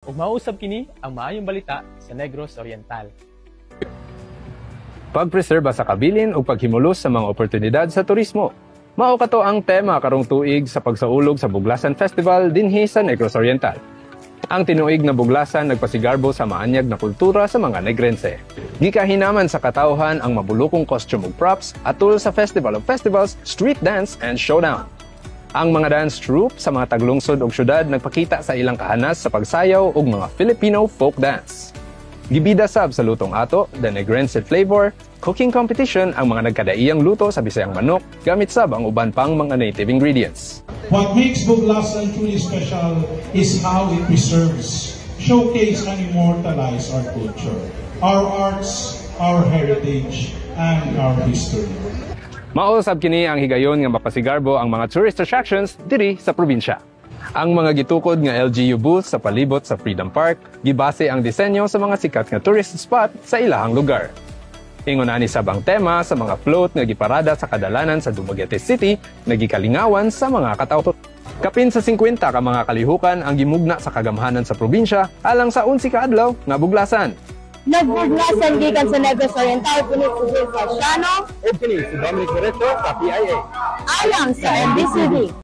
Ug mao usab kini ang maayong balita sa Negros Oriental. Pagpreserba sa kabilin ug paghimulos sa mga oportunidad sa turismo. Mao kato ang tema karong tuig sa pagsaulog sa Buglasan Festival dinhi sa Negros Oriental. Ang tinuig na Buglasan nagpasigarbo sa maanyag na kultura sa mga Negrense. Gikahinaman sa katawhan ang mabulukong costume ug props atul sa Festival of Festivals, Street Dance and Showdown. Ang mga dance troupe sa mga taglungsod ug syudad nagpakita sa ilang kahanas sa pagsayaw ug mga Filipino folk dance. Gibida sab sa Lutong Ato, The Negrense Flavor, cooking competition ang mga nagkadaiyang luto sa Bisayang manok gamit sab ang uban pang mga native ingredients. What makes Buglasan truly special is how it preserves, showcase, and immortalize our culture, our arts, our heritage, and our history. Mao sab kini ang higayon nga mapasigarbo ang mga tourist attractions diri sa probinsya. Ang mga gitukod nga LGU booth sa palibot sa Freedom Park gibase ang disenyo sa mga sikat nga tourist spot sa ilahang lugar. Ingon ani sab ang tema sa mga float nga giparada sa kadalanan sa Dumaguete City nga gikalingawan sa mga katawhan. Kapin sa 50 ka mga kalihukan ang gimugna sa kagamhanan sa probinsya alang sa 11 ka adlaw nga buglasan. Nagbuglasan gikan sa Negros Oriental, kini si Jill Marciano. Ug kini si Dominic Moreto sa PIA. Alang sa MBCD.